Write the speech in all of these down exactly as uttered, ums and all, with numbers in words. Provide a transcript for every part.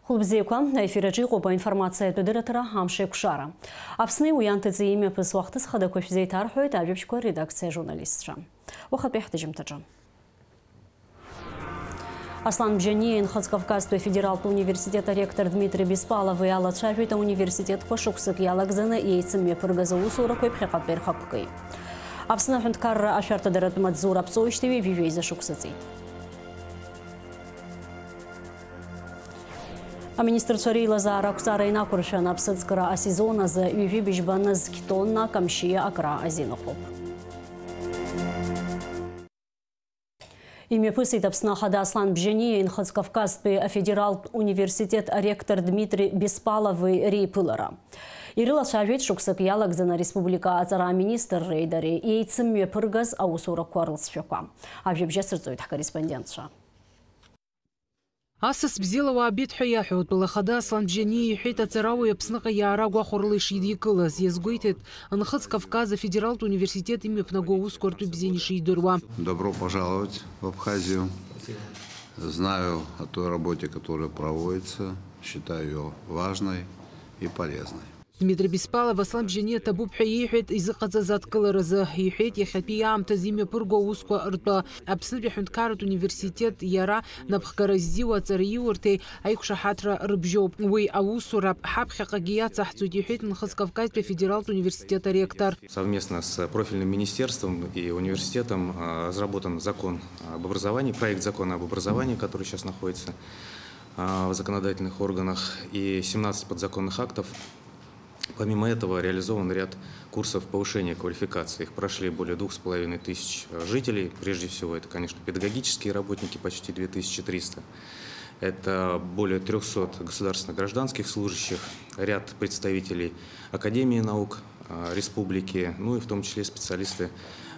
Хәылбзиақәа, аефир аҿы иҟоуп аинформациатә адырраҭара «Амш еиқәшара». Аԥсни уи анҭыҵи имҩаԥысуа ахҭыс хадақәа шәзеиҭарҳәоит ажәабжьқәа редакциа ажурналистцәа. Уахатәи ҳҭыжьымҭаҿы. Аслан Бжьаниеи Нхыҵ Кавказтәи афедералтә университет аректор Дмитри Беспалови алацәажәеит ауниверситетқәа шықәсык иалагӡаны еицымҩаԥыргаз аусурақәеи ԥхьаҟатәи рхықәкы. Аԥсны аҳәынҭқарра ашәарҭадаратә маҵзура аԥҵоижьҭеи ҩажәи жәеиза шықәса ҵит. Аминистрцәа реилазаара ақәҵара инақәыршәаны аԥсыӡкра асезон азы ҩажәи быжьба нызқь тонна камшьиа акра азин ыҟоуп. Имҩаԥысит Аԥсны Ахада Аслан Бжьаниеи Нхыҵ Кавказтәи афедералтә университет аректор Дмитри Беспалови реиԥылара. Ирылацәажәеит шықәсык иалагӡаны ареспублика аҵара аминистрреи дареи еицымҩаԥыргаз аусурақәа рылҵшәақәа. Ажәабжь ацырҵоит ҳкорреспондентцәа. Асас бзиала уаабеит ҳәа иаҳәо атәылахада Аслан Бжьаниа иҳәеит, аҵарауаҩ Аԥсныҟа иаара агәахәарыла ишидикылаз, иазгәеиҭеит Нхыҵ Кавказ афедералтә университет имҩаԥнаго аусқәа ртәы бзианы ишидыруа. Добро пожаловать в Абхазию. Знаю о той работе, которая проводится, считаю её важной и полезной. Дмитрий Беспалов Аслан Бжьаниа ҭабуп ҳәа иеиҳәеит изыҟаҵаз адкыларазы. Иҳәеит, иахьатәи аамҭазы имҩаԥырго аусқәа ртәы Аԥснытәи аҳәынҭқарратә университет иара напхгара ззиуа аҵараиурҭеи аиқәшаҳаҭра рыбжьоуп. Уи аусура ҳаԥхьаҟагьы иацаҳҵоит, иҳәеит Нхыҵ Кавказтәи афедералтә университет аректор. Совместно с профильным министерством и университетом, а, разработан закон об образовании, проект закона об образовании, который сейчас находится, а, в законодательных органах, и семнадцать подзаконных актов. Помимо этого реализован ряд курсов повышения квалификации. Их прошли более двух с половиной тысяч, э, жителей. Прежде всего, это, конечно, педагогические работники, почти две тысячи триста. Это более трёхсот государственных гражданских служащих, ряд представителей Академии наук, э, республики, ну и в том числе специалисты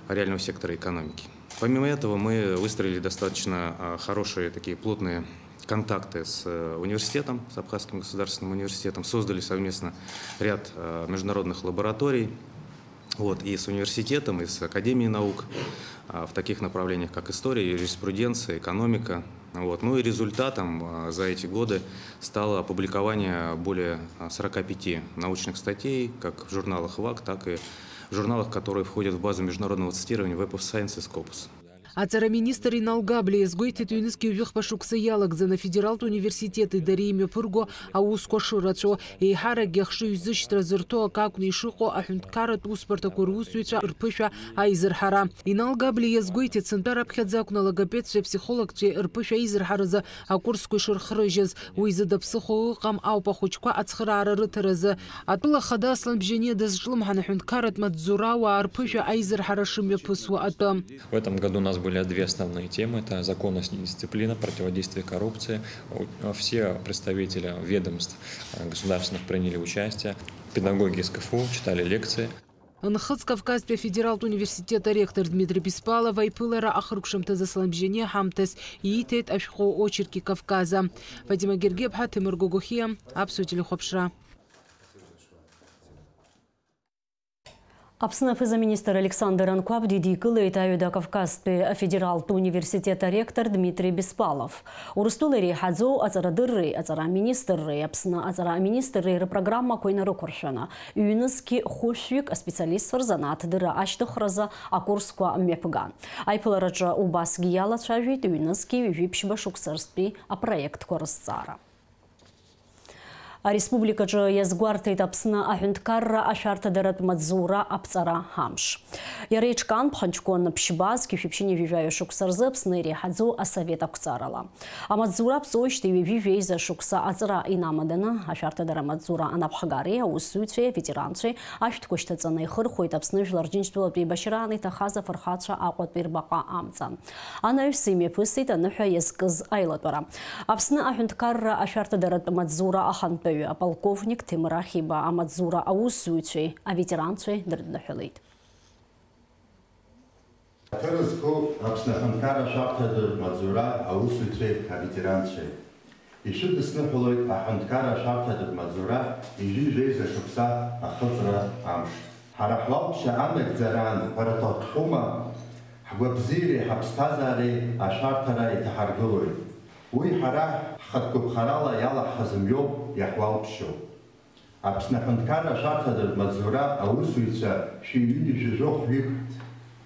реального сектора экономики. Помимо этого, мы выстроили достаточно, а, хорошие такие плотные контакты с, э, университетом, с Абхазским государственным университетом, создали совместно ряд, э, международных лабораторий, вот, и с университетом, и с Академией наук, а, в таких направлениях, как история, юриспруденция, экономика. Вот. Ну и результатом, а, за эти годы стало опубликование более, а, сорока пяти научных статей, как в журналах вак, так и в журналах, которые входят в базу международного цитирования Web of Science и Scopus. Аҵара аминистр Инал Габлиа иазгәеиҭеит, ҩнызқь ҩажәихԥа шықәса иалагӡаны афедералтә университети дареи имҩаԥырго аусқәа шырацәоу, еиҳаракгьы ахшыҩзышьҭра зырҭо акы акәны ишыҟоу аҳәынҭқарратә усбарҭақәа русзуҩцәа рԥышәа аизырҳара. Инал Габлиа иазгәеиҭеит, сынтәа раԥхьаӡа акәны алогопедцәеи аԥсихологцәеи рԥышәа аизырҳаразы акурсқәа ишырхрыжьыз, уи зыда ԥсыхәа ыҟам ауп ахәыҷқәа ацхыраара рыҭаразы. Атәыла хада Аслан Бжьаниа дазҿлымҳан аҳәынҭқарратә маҵзурауаа рԥышәа аизырҳара шымҩаԥысуа атәы. В этом году у нас были две основные темы. Это законность и дисциплина, противодействие коррупции. У-, все представители ведомств, э, государственных приняли участие. Педагоги из КФУ читали лекции. Нхыҵ Кавказтәи афедералтә университет аректор Дмитри Беспалов аиԥылара ахыркәшамҭазы Аслан Бжьаниа ҳамҭас ииҭеит ашәҟәы очерки Кавказа. Фатима Гергиаԥҳа, Ҭемыр Гогохиа, Аԥсуа телехәаԥшра. Аԥсны аԥыза-министр Александр Анқәаб дидикылеит Аҩада Кавказтәи афедералтә университет аректор Дмитри Беспалов. Урыстәыла иреиҳаӡоу аҵарадырреи аҵара аминистрреи Аԥсны аҵара аминистрреи рпрограммақәа инарықәыршәаны, ҩнызқьи хәышәҩык аспециалистцәа рзанааҭдырра ашьҭыхразы акурсқәа мҩаԥган. Аиԥылараҿы убасгьы иалацәажәеит ҩнызқьи ҩажәи ԥшьба шықәса рзтәи апроектқәа рызҵаара. Ареспубликаҿы иазгәарҭеит Аԥсны аҳәынҭқарра ашәарҭадаратә маҵзура аԥҵара амш. Иара иҿкаан ԥхынҷкәын ԥшьба зқьи жәшәи ԥшьынҩажәи жәаҩа шықәса рзы Аԥсны иреиҳаӡоу асовет ақәҵарала. Амаҵзура аԥҵоижьҭеи ҩажәи жәеиза шықәса аҵра инамаданы, ашәарҭадара амаҵзура анапхгареи аусзуҩцәеи аветеранцәеи ашәҭқәа шьҭаҵаны ихырхәеит Аԥсны Жәлар Џьынџьтәылатәи еибашьраан иҭахаз афырхацәа Аҟәатәи рбаҟа амҵан. Анаҩс имҩаԥысит аныҳәа иазкыз аилатәара. Аԥсны аҳәынҭқарра ашәарҭадаратә маҵзура ахантәаҩы аполковник Ҭемыр Ахиба амаҵзура аусзуҩцәеи аветеранцәеи дрыдныҳәалеит. Аҭыр зқәу Аԥсны аҳәынҭқарра ашәарҭадаратә маҵзура аусзуҩцәеи аветеранцәеи. Ишәыдысныҳәалоит аҳәынҭқарра ашәарҭадаратә маҵзура ҩажәи жәеиза шықәса ахыҵра амш. Ҳара ҳуалԥшьа анагӡараан ҳәара ҭаххьоума, ҳгәабзиареи ҳаԥсҭазаареи ашәарҭара иҭаҳаргылоит. Уи ҳара ҳхатә гәаԥхарала иалаҳхыз мҩоуп иаҳуалԥшьоу. Аԥсны аҳәынҭқарра ашәарҭадаратә маҵзура аусзуҩцәа шәи ҩынҩажәи жәохә-ҩык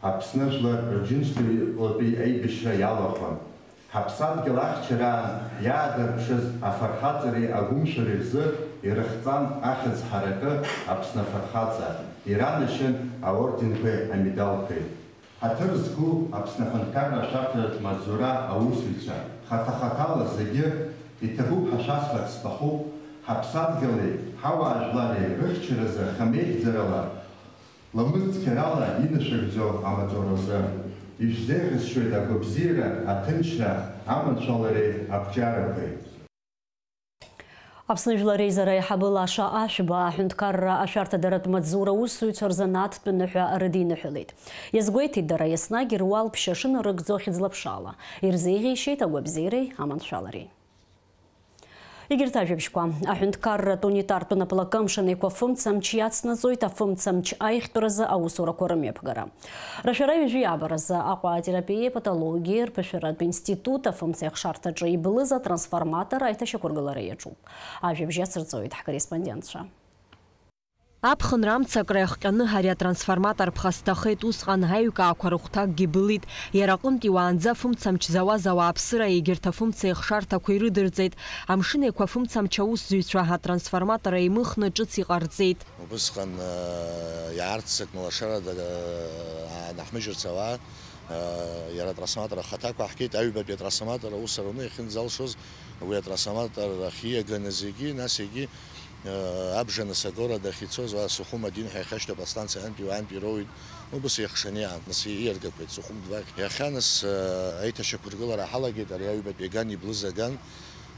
Аԥсны жәлар рџьынџьтәылатәи аибашьра иалахәын. Ҳаԥсадгьыл ахьчараан иаадырԥшыз афырхаҵареи агәымшәареи рзы ирыхҵан ахьӡ ҳаракы Аԥсны афырхаҵа, иранашьан аорденқәеи амедалқәеи. Ҳаҭыр зқәу Аԥсны аҳәынҭқарра ашәарҭаратә маҵзура аусзуҩцәа, хаҭа-хаҭала зегьы иҭабуп ҳәа шәасҳәарц сҭахуп, ҳаԥсадгьыли ҳауаажәлари рыхьчаразы хамеигӡарала, ламыс цқьарала инашәыгӡо амаҵуразы. Ишәзеиӷьасшьоит агәабзиара, аҭынчра, аманшәалареи ақәҿиарақәеи. Аԥсны Жәлар Реизара аиҳабы Лаша Ашәба аҳәынҭқарра ашәарҭадаратә маҵзура аусзуҩцәа рзанааҭтә ныҳәа рыдиныҳәалеит. Иазгәеиҭеит, дара еснагь руалԥшьа шынарыгӡо хьыӡла-ԥшала, ирзеиӷьеишьеит агәабзиареи аманшәалареи. Егьырҭ ажәабжьқәа. Аҳәынҭқарратә унитартә наплакы Амшын Еиқәа фымца амч иацнаҵоит, афымца амч аихтәразы аусурақәа рымҩаԥгара. Рашәара ҩажәи абаразы Аҟәа атерапиеи апатологиеи рԥышәаратә институт афымца еихшарҭаҿы иблыз атрансформатор аиҭашьақәыргылара иаҿуп. Ажәабжь ацырҵоит ҳкорреспондентцәа. Аԥхынра амцакра иахҟьаны ари атрансформатор ԥхасҭахеит, усҟан аҩкаақәа рыхәҭакгьы былит. Иара аҟынтәи уаанӡа афымца амч зауаз ауааԥсыра егьырҭ афымца еихшарҭақәа ирыдырҵеит. Амшын Еиқәа афымца амч аусзуҩцәа атрансформатор еимыхны ҿыц иҟарҵеит. Убысҟан, э, иаарццакны лашарада, э, аанаҳмыжьырц ауаа, э, иара атрансформатор ахаҭа ақәаҳгеит, аҩбатәи атрансформатор аус аруны иахьынӡалшоз, уи атрансформатор ахь ииаганы зегьы, нас егьи, э, абжа Нысагора дахьицоз, уа Сухум один ҳәа иахьашьҭоу аподстанциа антәи уаантәи роуит, убыс еихшаны иаан, нас ииаргақәеит Сухум два ахь. Иахьа нас, э, аиҭашьақәыргылара ҳалагеит, ари аҩбатәи аган иблыз аган,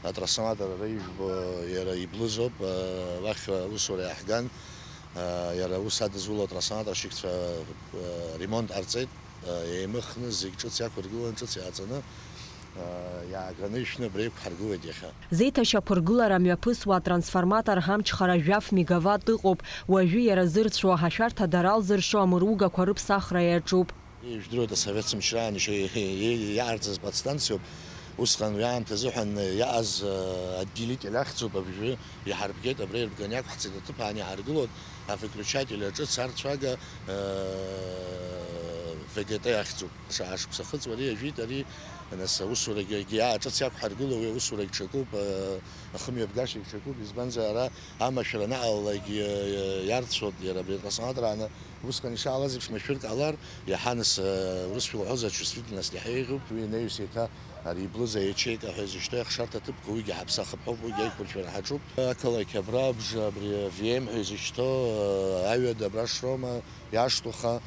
атрансформатор ара ижәбо иара иблызоуп, э, уахь аусура иаҳган, э, иара аус адызуло атрансформаторщикцәа, э, ремонт ҟарҵеит, э, еимыхны зегь ҿыц иақәыргылан, ҿыц иааҵаны, э, иааганы ишәны абра иқәҳаргылеит иахьа. Зеиҭашьақәыргылара мҩаԥысуа атрансформатор амчхара жәаф мегаватт ыҟоуп, уажәы иара зырцәо, ашәарҭадара алзыршо амыругақәа рыԥсахра иаҿуп. Ижәдыруеит, асовет мчраан ишьа-, иаарҵаз подстанциоуп. Усҟан уи аамҭазы ҳәа иааз, э, отделитель ахьӡуп, абжәы иҳарбгеит, абра ирбганы иақәҳҵеит, аҭыԥ аан иҳаргылоит, авыключатель аҿы царцәага, э, В Г Т ахьӡуп. Ша-, ашықәса хыҵуа ари иажәит, ари, нас, аусурагьы иааҿыц иақәҳаргыло, уи аусурагь ҽакуп, э, ахымҩаԥгашьагь ҽакуп, избанзар, ара амашәыр анаҟалалак, э, э, иарцәоит, иара абри атрансформатор ааны, усҟан ишаалаз еиԥш машәырк ҟалар, иаҳа нас, э, урысшәа уҳәозар, чувствительность иаҳа еиӷьуп, уи инаҩс еиҭа ари иблыз аячеика ҳәа изышьҭоу иахшарҭа ҭыԥқәа, уигьы ҳаԥсахып ҳәоуп, уигьы аиқәыршәара ҳаҿуп. Ақалақь абра абжа, абри В М ҳәа изышьҭоу, э, аҩада абра Шрома, иашҭуха,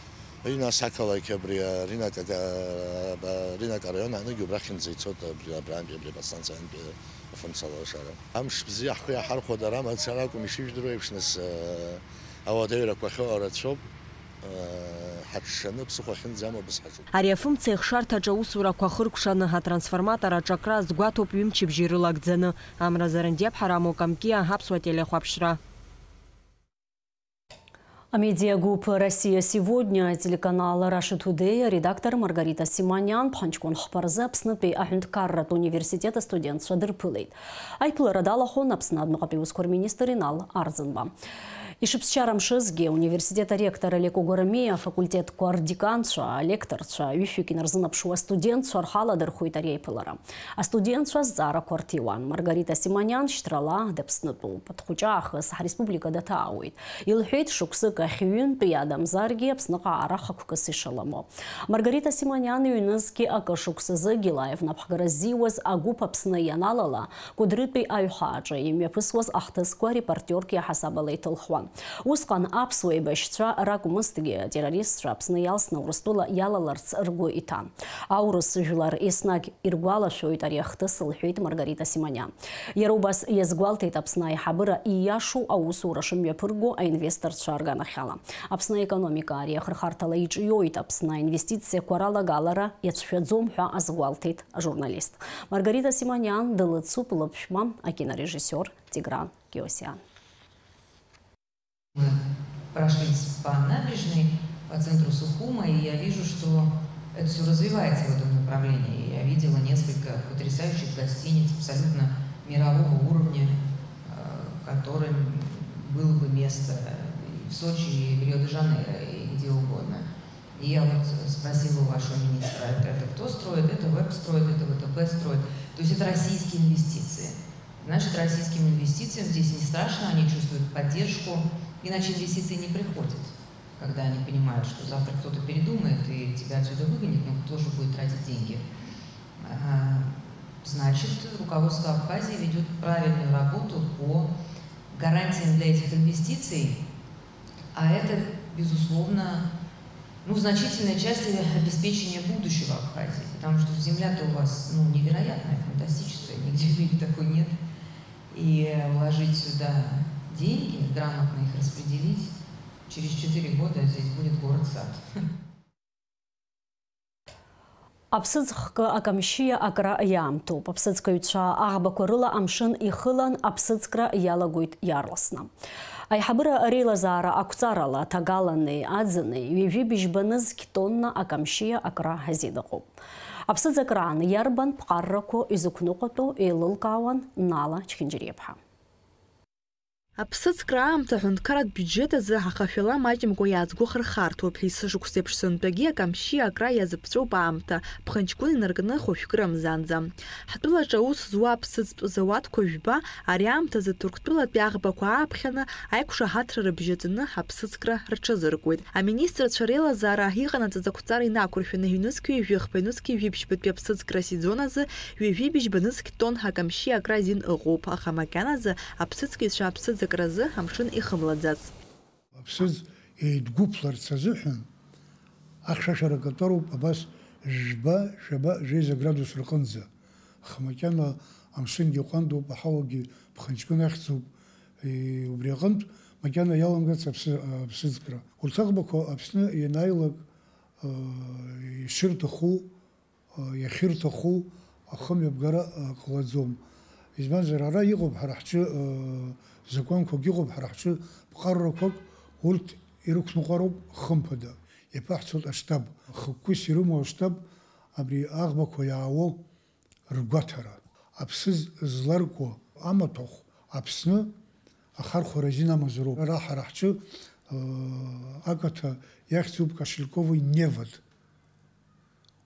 уи нас ақалақь абри, э, Ринак ага-, э, Ринак араион аныгьы убрахьынӡа ицоит, абри, абрантәи, абри аподстанциантәи афымцалашара. Амш бзиа ҳхы иаҳархәо дара мацара акәым, ишыжәдыруа еиԥш, нас, э, ауадаҩрақәа ахьыҟоу рацәоуп. Ҳаҽшаны ԥсыхәа ахьынӡамоу абас ҳаҿуп. Ари афымца еихшарҭаҿы аусурақәа хыркәшаны атрансформатор аҿакра азгәаҭоуп ҩымчыбжьа ирылагӡаны. Амра Зарандиаԥҳа, Рамо Камкиа, Аԥсуа телехәаԥшра. Амедиагәыԥ «Россия сегодня» телеканал Russia Today аредактор Маргарита Симониан ԥхынҷкәын хԥа рзы Аԥснытәи аҳәынҭқарратә университет астудентцәа дырԥылеит. Аиԥылара далахәын Аԥсны адәныҟатәи усқәа рминистр Инал Арӡынба. Ишыԥсшьара мшызгьы, ауниверситет аректор Олег Огоромиа, афакультетқәа рдеканцәа, алекторцәа, ҩышәҩык инарзынаԥшуа астудентцәа рхала дырхәеит ари аиԥылара. Астудентцәа азҵаарақәа рҭиуан. Маргарита Симониан шьҭрала даԥснытәуп. Дхәыҷы аахыс ҳреспублика даҭаауеит. Илҳәеит, шықәсык ахь ҩынтә иадамзаргьы Аԥсныҟа аара хықәкыс ишаламо. Маргарита Симониан ҩнызқьи акы шықәсазы Гилаев напхгара ззиуаз агәыԥ Аԥсны ианалала, Кәыдрытәи аҩхааҿы имҩаԥысуаз ахҭысқәа репортерк иаҳасабала иҭылхуан. Усҟан аԥсуа еибашьцәа ракәмызҭгьы, атеррористцәа Аԥсны иалсны Урыстәыла иалаларц ргәы иҭан. Аурыс жәлар еснагь иргәалашәоит ари ахҭыс, лҳәеит Маргарита Симониан. Иара убас иазгәалҭеит Аԥсны аиҳабыра ииашоу аусура шымҩаԥырго аинвесторцәа рганахьала. Аԥсны аекономика ари ахырхарҭала иҿиоит, Аԥсны аинвестициақәа ралагалара иацәшәаӡом ҳәа азгәалҭеит ажурналист. Маргарита Симониан дылыцуп лыԥшәма, акинорежиссиор Тигран Киосиан. Мы прошли по набережной, по центру Сухума, и я вижу, что Это все развивается в этом направлении. Я видела несколько потрясающих гостиниц абсолютно мирового уровня, э, которым было бы место и в Сочи, и в Рио-де-Жанейро, и где угодно. И я вот спросила у вашего министра: это, это кто строит? Это ВЭБ строит, это ВТБ строит. То есть это российские инвестиции. Значит, российским инвестициям здесь не страшно, они чувствуют поддержку, иначе инвестиции не приходят, когда они понимают, что завтра кто-то передумает и тебя отсюда выгонит, но кто же будет тратить деньги? А, значит, руководство Абхазии ведёт правильную работу по гарантиям для этих инвестиций, а это, безусловно, ну, в значительной части обеспечение будущего Абхазии, потому что земля-то у вас, ну, невероятная, фантастическая, нигде в мире такой нет. И вложить сюда деньги, грамотно их распределить, через четыре года здесь будет город-сад. Аԥсыӡ хкы Акамшьиа акра иаамҭоуп. Аԥсыӡкаҩцәа аӷбақәа рыла амшын ихылан аԥсыӡкра иалагоит иаарласны. Аиҳабыра реилазаара ақәҵарала ҭагалани аӡыни ҩажәи быжьба нызқь тонна акамшьиа акра азин ыҟоуп. Аԥсыӡ акраан иарбан ԥҟаррақәоу изықәныҟәатәу еилылкаауан Нала Чхинџьариаԥҳа. Аԥсыӡкра аамҭа аҳәынҭқарратә биуџьет азы ахашәала маҷымкәа иаазгәыхырхарҭоуп. Есышықәсеиԥш сынтәагьы Акамшьиа акра иазыԥҵәоуп аамҭа, ԥхынҷкәын инаркны хәажәкырамзанӡа. Ҳтәылаҿы аус зуа аԥсыӡтә зауадқәа жәба ари аамҭазы Ҭырқәтәылатәи аӷбақәа ааԥхьаны аиқәшаҳаҭра рыбжьаҵаны аԥсыӡкра рҽазыркуеит. Аминистрцәа реилазаара иҟанаҵаз ақәҵара инақәыршәаны ҩнызқьи жәахԥа ҩнызқьи жәибжьбатәи аԥсыӡкра асезон азы ҩажәи быжьба нызқь тонн Акамшьиа акра азин ыҟоуп, аха макьаназы аԥсыӡкыҩцәа аԥсыӡ акразы амшын ихымлаӡац. Аԥсыӡ еидгәыԥларц азыҳәан ахьшәашәара каҭәароуп абас жәба, жәаба, жәеиза градус рҟынӡа. Аха макьана амшынгьы ҟәандоуп, аҳауагьы ԥхынҷкәын ахьӡуп. Е, убри аҟынтә макьана иаламгац аԥсы-, аԥсыӡкра. Урҭ аӷбақәа Аԥсны ианааилак, э, ишырҭаху, э, иахьырҭаху ахымҩаԥгара, э, ҟалаӡом. Избанзар, ара иҟоуп ҳара ҳҿы, э, закәанқәак, иҟоуп ҳара ҳҿы ԥҟаррақәак, урҭ ирықәныҟәароуп хымԥада. Иаԥаҳҵоит аштаб. Хықәкыс ирымоу аштаб абри аӷбақәа иаауоу ргәаҭара. Аԥсыӡ зларкуа амаҭәахә Аԥсны ахархәара азин амазароуп. Ара ҳара ҳҿы, э, акаҭа иахьӡуп Кошельковый невод.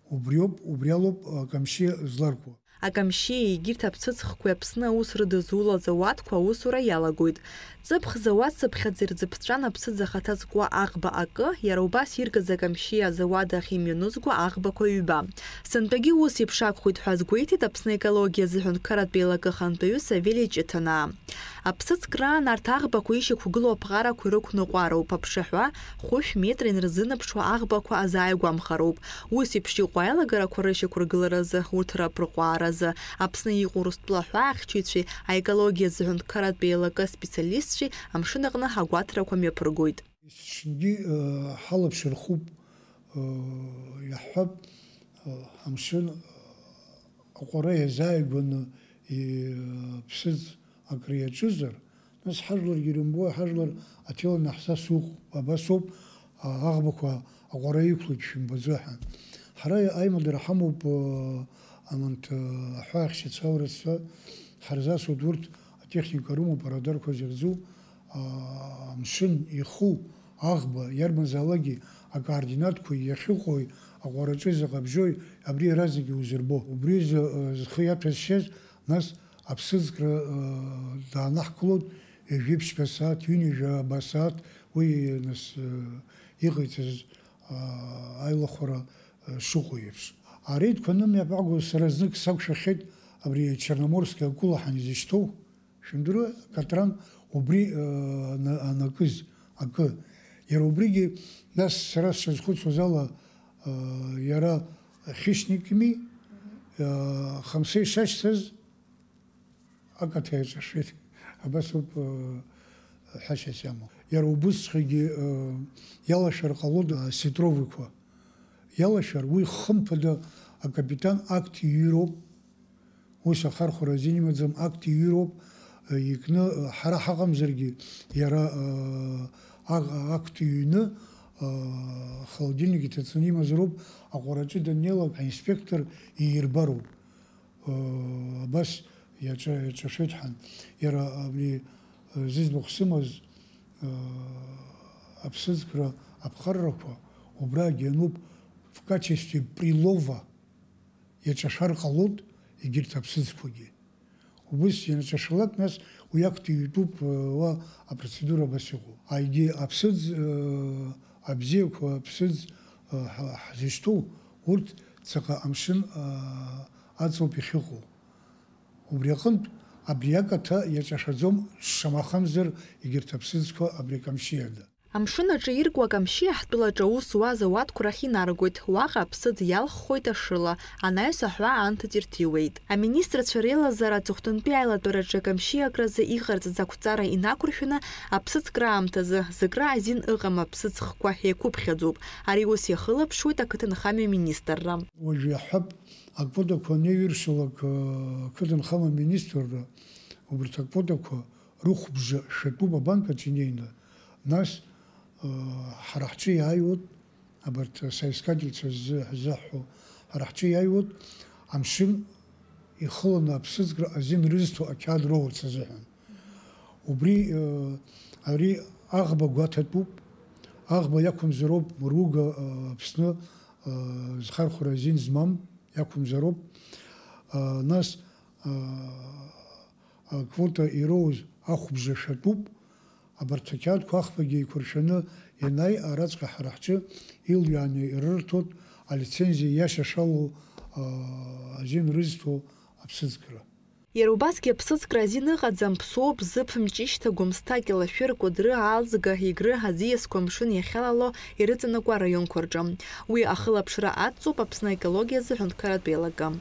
Убриоуп, убри алоуп, э, Акамшьиа зларкуа. Акамшьиеи егьырҭ аԥсыӡ хқәеи Аԥсны аус рыдызулаз ауадқәа аусура иалагоит. Ҵыԥх зауад цыԥхьаӡа ирзыԥҵәан аԥсыӡ ахаҭа зкуа аӷба акы, иара убас иргаз Акамшьиа азауад ахь имҩанызго аӷбақәа ҩба. Сынтәагьы ус еиԥш акәхоит ҳәа азгәеиҭеит Аԥсны аекологиа азы аҳәынҭқарратә еилакы ахантәаҩы Савелий Ҷыҭанаа. Аԥсыӡ краан арҭ аӷбақәа ишьақәгылоу аԥҟарақәа ирықәныҟәароуп, аԥшаҳәа хәышә метра инарзынаԥшуа аӷбақәа азааигәамхароуп. Ус еиԥш иҟоу аилагарақәа рышьақәыргыларазы, урҭ раԥырҟәааразы, Аԥсны иҟоу Урыстәыла аҳәаахьчаҩцәеи аекологиа азы аҳәынҭқарратә еилакы аспециалистцәеи амшын аҟны агәаҭарақәа мҩаԥыргоит. Есшьынгьы, э, ҳалаԥш рхуп, э, иаҳҳәап, э, амшын, э, аҟәара иазааигәаны, э, ԥсыӡ акры иаҿызар, нас ҳажәларгьы ирымбо, ҳажәлар аҭел анаҳзасу ыҟоуп, абас ауп, а, аӷбақәа аҟәара иқәлоит шәымбаӡо ҳәа. Ҳара аимадара ҳамоуп, э, ананҭ, э, аҳәаахьчацәа, аурысцәа, ҳарзасуеит урҭ атехника рымоуп, арадарқәа зыхьӡу, а, амшын иху аӷба иарбанзаалакгьы акоординатқәа иахьыҟоуи аҟәараҿы заҟа бжьои, абри иаразнак иузырбо. Убри зы-, зхы иаҭәазшьаз, нас аԥсыӡкра, э, даанаҳкылоит, ҩажәи ԥшьба сааҭ, ҩынҩажәаба сааҭ, уи, нас, э, иҟаиҵаз, э, аилахәара, э, шыҟоу еиԥш. Арейдқәа анымҩаԥаго сара знык сақәшәахьеит абри Черноморски акәыла ҳанизышьҭоу. Шәымдыруа, Катран убри, э, ана-, анакыз акы. Иара убригьы, нас, сара сшазхәыцуаз ала, э, иара хищникми, э, хамсеи шашьцаз акаҭа иаҿашәеит. Абас ауп, э, ҳәашьас иамоу. Иара убысҵәҟьагьы, э, иалашәар ҟалоит, э, сетровикқәа. Иалашәар, уи хымԥада акапитан акт иҩроуп. Ус ахархәара азин имаӡам, акт иҩроуп, э, икны, э, ҳара ҳаҟамзаргьы, иара, э, а-, акт иҩны, Холодильник иҭаҵаны имазароуп, аҟәараҿы даннеилак аинспектор иирбароуп. Абас иаҿа-, иаҿашәеит ҳан. Иара абри, зыӡбахә сымаз, аԥсыӡкра аԥхаррақәа убрагь иануп, в качестве прилова иаҿашәар ҟалоит егьырҭ аԥсыӡқәагьы. Убыс ианаҿашалак, нас уи актәи итәуп, уа апроцедура абас иҟоуп. Егьи аԥсыӡ, абзиақәа, аԥсыӡ, ҳа-, ҳзышьҭоу, урҭ ҵаҟа амшын, аҵоуп иахьыҟоу. Убри аҟынтә, абри акаҭа иаҿашаӡом, шамахамзар, егьырҭ аԥсыӡқәа абри акамшьиада. Амшын аҿы иркуа Камшьиа ҳтәылаҿы аус зуаз ауаткәа рахь инаргоит. Уаҟа аԥсыӡ иалххоит ашыла, анаҩс аҳәаа анҭыҵ ирҭиуеит. Аминистрцәа реилазаара аҵыхәтәантәи аилатәараҿы Камшьиа акразы иҟарҵаз ақәҵара инақәыршәаны, аԥсыӡкра аамҭазы зыкра азин ыҟам аԥсыӡ хкқәа еиқәыԥхьаӡоуп. Ари ус иахылаԥшуеит ақыҭанхамҩа министрра. Уажә иаҳҳәап, аквотақәа анеиҩыршалак, ақыҭанхамҩа министрра, убарҭ аквотақәа рыхәбжа шәатәуп абанкаҿ инеины, нас, ҳара ҳҿы иааиуеит, абарҭ соискательцәа ззы-, ҳзыҳәо, ҳара ҳҿы иааиуеит амшын ихыланы аԥсыӡкра азин рызҭо ақьаад роурц азыҳәан. Убри, ари аӷба гәаҭатәуп, аӷба иақәымзароуп руга, Аԥсны, зхархәара азин змам иақәымзароуп. Нас, аквота ироуз ахәбжа шәатәуп. Абарҭ ақьаадқәа аӷбагьы еиқәыршәаны ианааи, араҵәҟьа ҳара ҳҿы илҩааны ирырҭоит алицензиа иашьашалоу, азин рызҭо аԥсыӡкра. Иара убасгьы аԥсыӡкра азин ыҟаӡам, ԥсуоуп, зыԥ, мҷышьҭа, гәымсҭа, кьалашәыр, кәыдры, аалӡга, егры, аӡиасқәа, амшын иахьалало ирыҵанакуа араионқәа рҿы. Уи ахылаԥшра адҵоуп Аԥсны аекологиа азы аҳәынҭқарратә еилакы.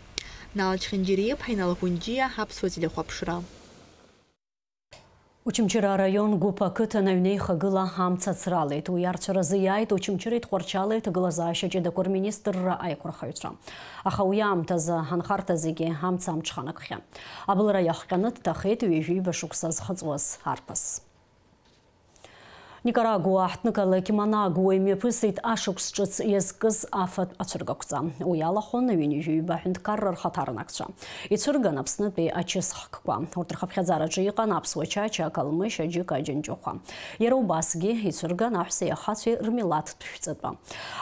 Нала Чхинџьириаԥҳа, Инал Ӷәынџьиа, Аԥсуа телехәаԥшра. Очамчыра араион Гәыԥ ақыҭан аҩнеихагыла амца ацралеит. Уи арцәаразы иааит Очамчыреи Тҟәарчали аҭагылазаашьа ҷыдақәа рминистрра аиқәырхаҩцәа. Аха уи аамҭазы анхарҭа зегьы амца амҽханакхьан. Абылра иахҟьаны дҭахеит ҩажәи ҩба шықәса зхыҵуаз арԥыс. Никарагуа аҳҭнықалақь Манагуа имҩаԥысит ашықәс ҿыц иазкыз афатә ацәыргақәҵа. Уи алахәын ҩынҩажәи ҩба аҳәынҭқарра рхаҭарнакцәа. Ицәырган Аԥснытәи ачысхкқәа. Урҭ рхыԥхьаӡараҿы иҟан Аԥсуа Чача, Акалмышь, Аџьыка, Аџьынџьыхәа. Иара убасгьы ицәырган аҳәсеи ахацәеи рмилаҭтә шәҵатәы.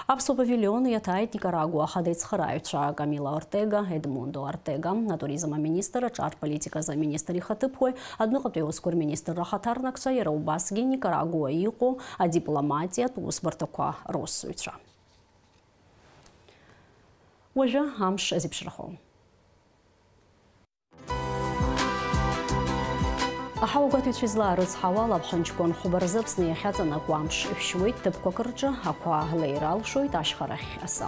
Аԥсуа павилион иаҭааит Никарагуа ахада ицхырааҩцәа Камила Ортега, Едмундо Ортега, атуризм аминистр, аҿар политиказы аминистр ихаҭыԥуаҩ, адәныҟатәи аусқәа рминистрра ахаҭарнакцәа, иара убасгьы Никарагуа иҟоу адипломатиатә усбарҭақәа русзуҩцәа. Уажәы амш зеиԥшрахо. Аҳауагәаҭаҩцәа излаарыцҳауа, алаԥхынҷкәын хәба рзы Аԥсны иахьаҵанакуа амш шәшьуеит, ҭыԥқәак рҿы ақәа леира алшоит, ашьхарахь асы.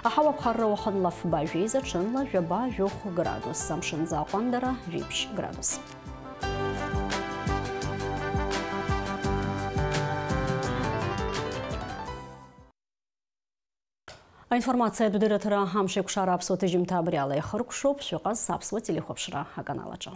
Аҳауа аԥхарра уахынла фба жәеиза, ҽынла жәаба-жәохә градус, амшынӡы аҟәандара жәиԥшь градус. Аинформациатә дырраҭара амш еиқәшара аԥсуа ҭыжьымҭа абри ала иахыркәшоуп, шәыҟаз аԥсуа телехәаԥшра аканал аҿы.